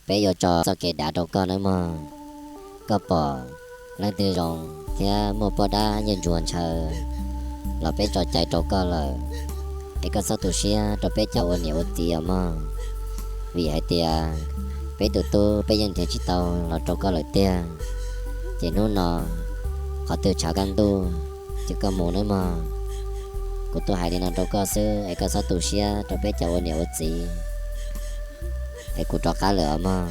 peb yuav tso txoj kev dav rau koj nawb mog. Koj pom leej twg zoo thiab muaj poj dab nyiaj ntsuag ntshaw los peb tso cai rau koj lawm, es koj txhob tu siab rau peb cov ua niam ua txiv os mog. Vim hais tias peb tus tub peb yeej nrhiav tsis tau los rau koj lawm tiag, ces hnub no qhov twg tshav kaj ntuj ces koj mus nawb mog. Kuv tuaj hais li no rau koj xwb es koj txhob tu siab rau peb cov ua niam ua txiv, es kuv rov qab lawm os mog.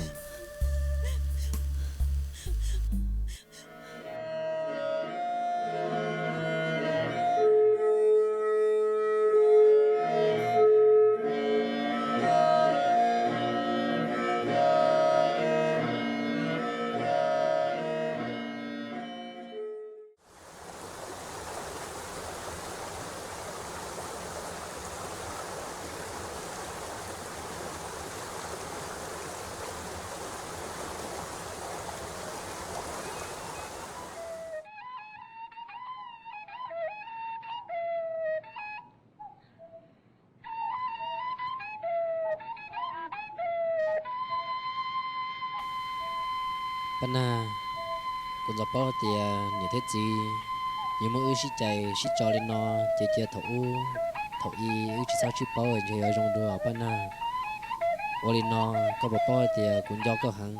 Paj Nag, kuv ntxov paub hais tias niam thiab txiv yuav muab wb sib cais sib tso li no, ces cia thaum ub thaum i wb tsis txhob sib paub ntshe yuav zoo dua Paj Nag. Ua li no, koj puas paub hais tias kuv nco koj heev?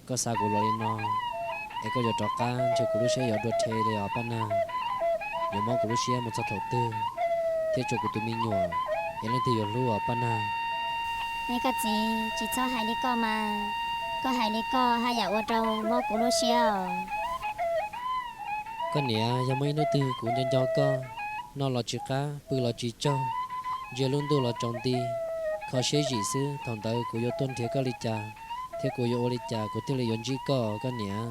Koj xa kuv los li no, es koj yuav rov qab ntshe kuv lub siab yuav dua rhe li os Paj Nag. Yuav mob kuv lub siab mus txog thaum twg thiaj tshuav kuv tus me nyuam, es leej twg yuav hlub os Paj Nag? Me koj txiv, tsis txhob hais li koj mas, koj hais li koj haj yam ua rau mob kuv lub siab os. Koj niam, yog muaj ib hnub twg kuv nco nco koj, noj los tsis qab, pw los tsis tsaug, ntsia lub ntuj los tsaus nti, kho siab zim xwb, thaum ntawd kuv yuav tuaj nrhiav koj li cas, thiab kuv yuav ua li cas kuv thiaj li yuav ntsib koj, koj niam?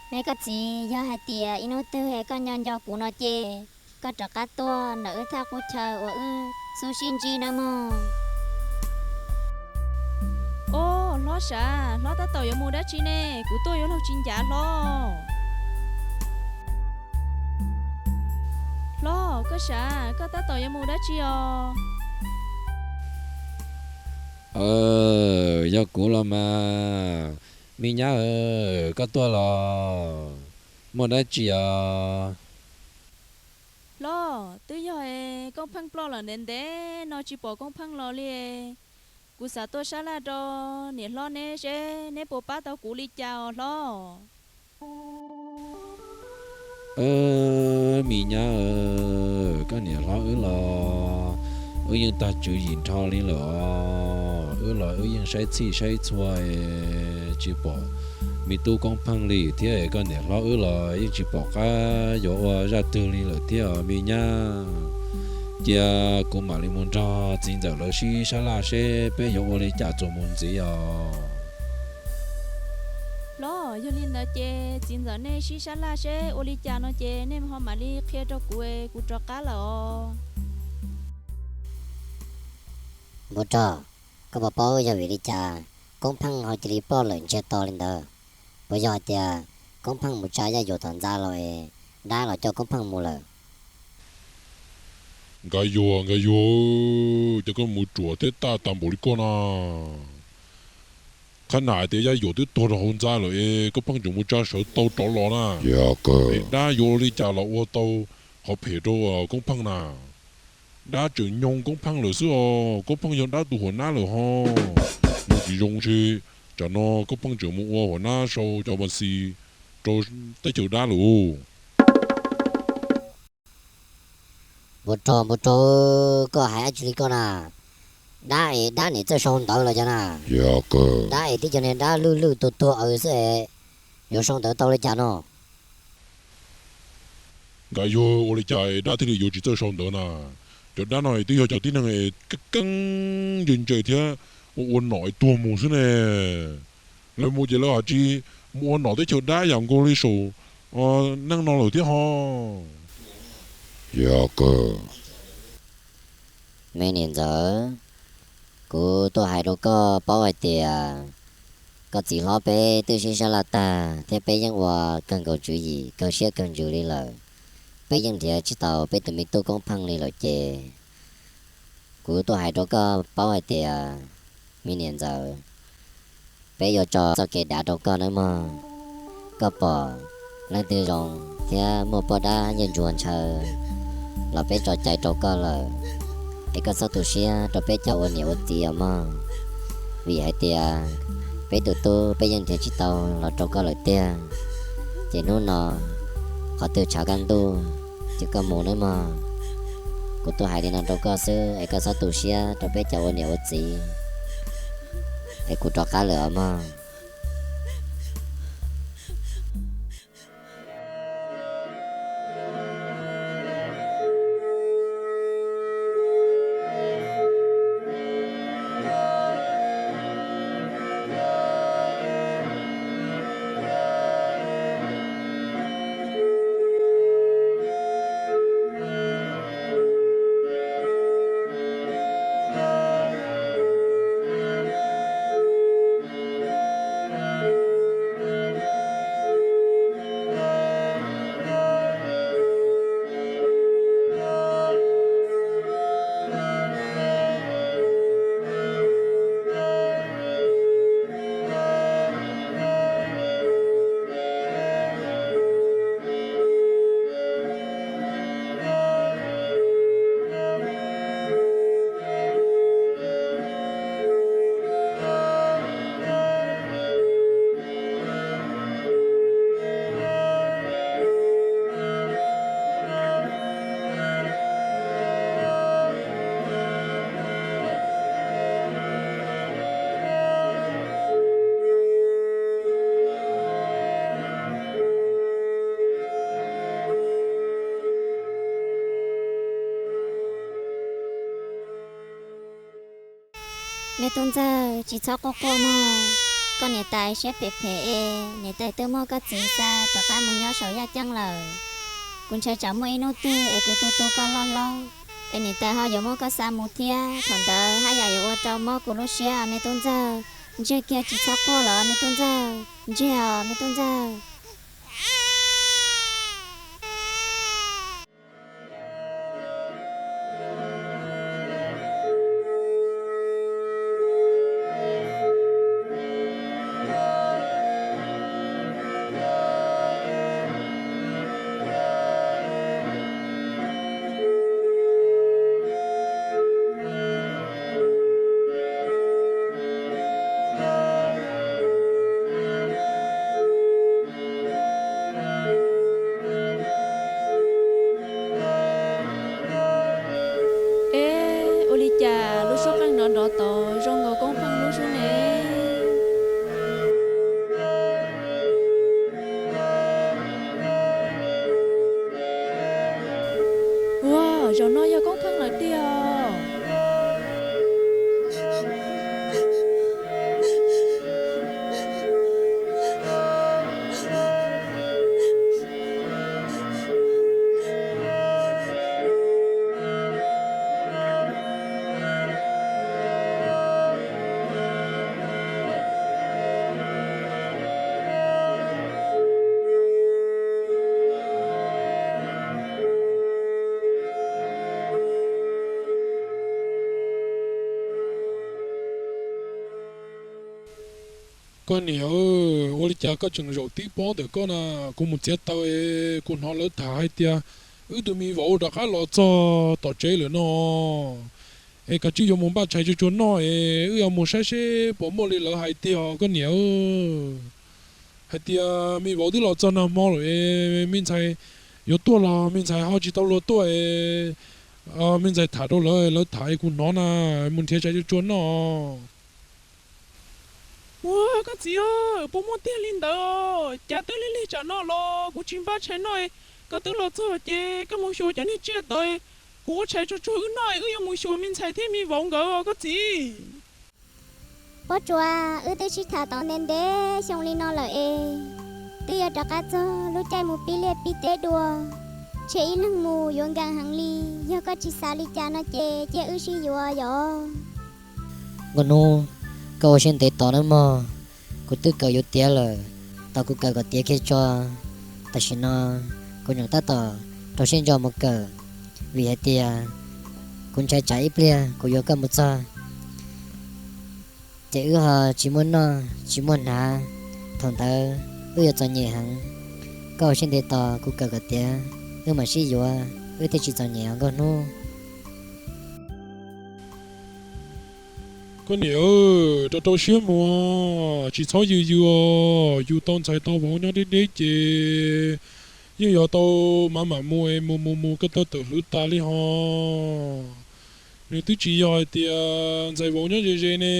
Me koj txiv, yog hais tias ib hnub twg koj nco nco kuv no ces koj rov qab tuaj ntawm wb thaj qub chaw uas wb xub sib ntsib nawb mog. Ob, hlob sav, hlob tab tom yuav mus dab tsi ne? Kuv tuaj yuav luag tsis ncav hlob. Hlob, koj sav, koj tab tom yuav mus dab tsi os? Yog kuv los mas, me nyab, koj tuaj los muaj dab tsi os? Hlob, twb yog Koob Pheej ploj lawm ntev ntev no tsis pom Koob Pheej los li. Kuv xav tuaj sab laj rau niam hlob neb seb neb puas pab tau kuv li cas os hlob. Me nyab, koj niam hlob wb los wb yeej tag tswv yim nrho li lawm os. Wb los wb yeej saib txhij saib txhua tsis pom me tub Koob Pheej li thiab, koj niam hlob wb los yeej tsis pom qab yuav ua zaj twg li lawm thiab me nyab. Cia kuv mam li mus nrog txiv ntxawm lawv sib sab laj seb peb yuav ua li cas txuas mus ntxiv os. Hlob, yog li ntawd ces txiv ntxawm nej sib sab laj seb ua li cas no ces nej ho mam li qhia rau kuv, kuv rov qab lawm os. Npua rog, koj puas paub yog vim li cas Koob Pheej ho cia li ploj lawm ntsiag to li ntawd? Puas yog hais tias Koob Pheej mus tsa Yaj Yuam tom ntxa los es dab los coj Koob Pheej mus lawm? Nkawd yuag, nkawd yuag, cas koj mus ruam thiab taj tas npaum li koj na. Qhab nam hais tias Yaj Yuam twb tuag rau hauv ntxa lawm es Koob Pheej tseem mus tsa sawv tau rov los na. Es dab yuav ua li cas los ua tau qhov phem rau Koob Pheej na? Dab tseem nyoog Koob Pheej lawm xwb os. Koob Pheej yog dab tus huam nab lawm ho. Mus tsis zoo ntshe tsam no Koob Pheej tseem mus ua huam nab sau cov mas xis rau teb chaws dab lawm. Npua rog, npua rog, koj hais dab tsi li koj na? Dab es dab niam txawj sau ntawv los cas na? Dab es tib co niag dab lwj lwj tuag tuag aws xwb es yuav sau ntawv tau li cas no? Nkawd yuag ua li cas es dab thiaj li yuav tsis txawj sau ntawv na? Cov dab no twb yog cov tib neeg es keeb keeb ntse ntse thiab ua ua nom es tuag mus xwb ne. Lawv mus ces lawv hais tsis mus ua nom teb chaws dab yam nkaus li saum neej no lawm thiab ho. Yog kawg. Me niam ntxawm, kuv tuaj hais rau koj paub hais tias koj txiv hlob peb twb sib sab laj tag thiab peb yeej ua kawg nkaus tswv yim kawg siab kawg ntsws li lawm. Peb yeej nrhiav tsis tau peb tus me tub Koob Pheej li lawm ces kuv tuaj hais rau koj paub hais tias me niam ntxawm, peb yuav tso txoj kev dav rau koj nawb mog. Koj pom leej twg zoo thiab muaj poj dab yeej ntsuag ntshaw los peb tso cai rau koj lawm, es koj txhob tu siab rau peb cov ua niam ua txiv os mog. Vim hais tias peb tus tub peb yeej nrhiav tsis tau los rau koj lawm tiag. Ces hnub no qhov twg tshav kaj ntuj ces koj mus nawb mog. Kuv tuaj hais li no rau koj xwb es koj txhob tu siab rau peb cov ua niam ua txiv, es kuv rov qab lawm os mog. Me tub ntxawg, tsis txhob quaj quaj mog. Koj niam tais siab phem phem es niam tais twb muab koj txiv xa rov qab mus nyob saum yaj ceeb lawm. Kuv ntshai tsam muaj ib hnub twg es kuv tu tu koj loj hlob es niam tais ho yuav muab koj xa mus thiab, thaum ntawd haj yam yuav ua rau mob kuv lub siab me tub ntxawg. Ntsiag kiag, tsis txhob quaj lawm me tub ntxawg, ntsiag os me tub ntxawg. Es ua li cas lub suab qeej nrov nrov tod zoo nkaus koob pheej lub suab ne? Ua, zaum no yog koob pheej lawm tiag. Koj niam, ua li cas koj tseem zaum tib pob ntawm koj na? Kuv mus txiav taws es kuv hnov lawv tham hais tias wb tus me vauv rov qab los txog tom tsev lawm no. Es kav tsij yuav mus npaj tshais tsuag tsuag noj es wb yuav mus saib seb puas muaj li lawv hais tiag os koj niam. Hais tias me vauv twb los txog nag hmo lawm es me ntxhais yuav tuaj los me ntxhais ho tsis tau luag tuaj es me ntxhais tham rau lawv, lawv tham es kuv hnov na, mus nrhiav tshais tsuag tsuag noj. Ua, koj txiv, puas muaj tiag li ntawd? Cas twb lig lig tsam no los kuv tsis npaj tshais noj, koj twb los txog ces koj mus xyuas cov niag tsiaj tod, kuv ua tshais tsuag tsuag wb noj, wb yuav mus xyuas me ntxhais thiab me vauv nkawd os koj txiv. Pob Tsuas, wb twb sib tham tau ntev ntev xyoo li no lawm es twb yuav rov qab txog lub caij mus pib liaj pib teb dua, ntshe ib leeg mus yuav nkees heev li. Yog koj tsis xav li cas no ces cia wb sib yuav yom. Nkauj Hnub, koj ua siab ntev tos nawb mog. Kuv twb kawm yuav tiav lawm, tos kuv kawm kom tiav kiag tso. Tam sim no kuv tseem tab tom rau siab ntso mus kawm, vim hais tias kuv ntshai tsam ib pliag kuv yuav koj mus txog. Ces wb ho tsis muaj noj tsis muaj hnav, thaum ntawd wb yuav txom nyem heev. Koj ua siab ntev tos kuv kawm kom tiav, wb mam sib yuav, wb thiaj tsis txom nyem nkauj hnub. Koj niam, rau rau siab mus, tsis txhob yws yws os. Yus tau ntxhais tau vauv nyob deb deb ces yeej yuav tau mam mam mus es mus mus mus koj tau tawm hlwv tas li ho. Nws twb tsis yog hais tias ntxhais vauv nyob ze ze ne,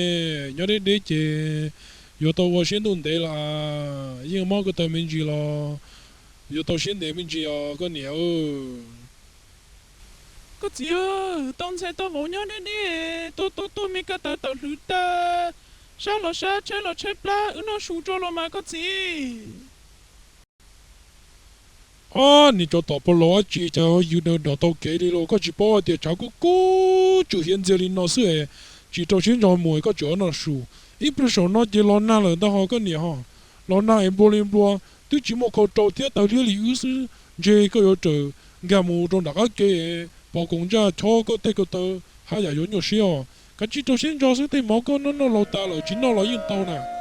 nyob deb deb ces yuav tau ua siab ntuj ntev lawm, yeej mob ko taw me ntsis los yuav tau siab ntev me ntsis os koj niam. Koj txiv, tau ntxhais tau vauv nyob deb deb, tuag tuag tuag me ko taw tawm hlwv tas, sab los sab tshaib los tshaib plab, wb noj su rau los mas koj txiv. Ob niag cov tom pau laus dab tsi cas yws nws nrog tau kev li los, koj tsis paub hais tias tshav kub kub tsuas hiav ntxiag li no xwb es tsis rau siab ntso mus koj tseem noj su. Ib pliag saum no ces los nag lawm ntag ho koj niam ho. Los nag es nplua li nplua, twb tsis muaj khau rau thiab taw liab li wb xwb, ntshe koj yuav raws nkag mus rau nram qab ke, pom koom ntsaj chob koj tej ko taw, haj yam yuav nyuaj siab os. Kav tsij rau siab ntso xwb, tej mov koj noj noj laus tas lawm tsis noj los yeej tau na.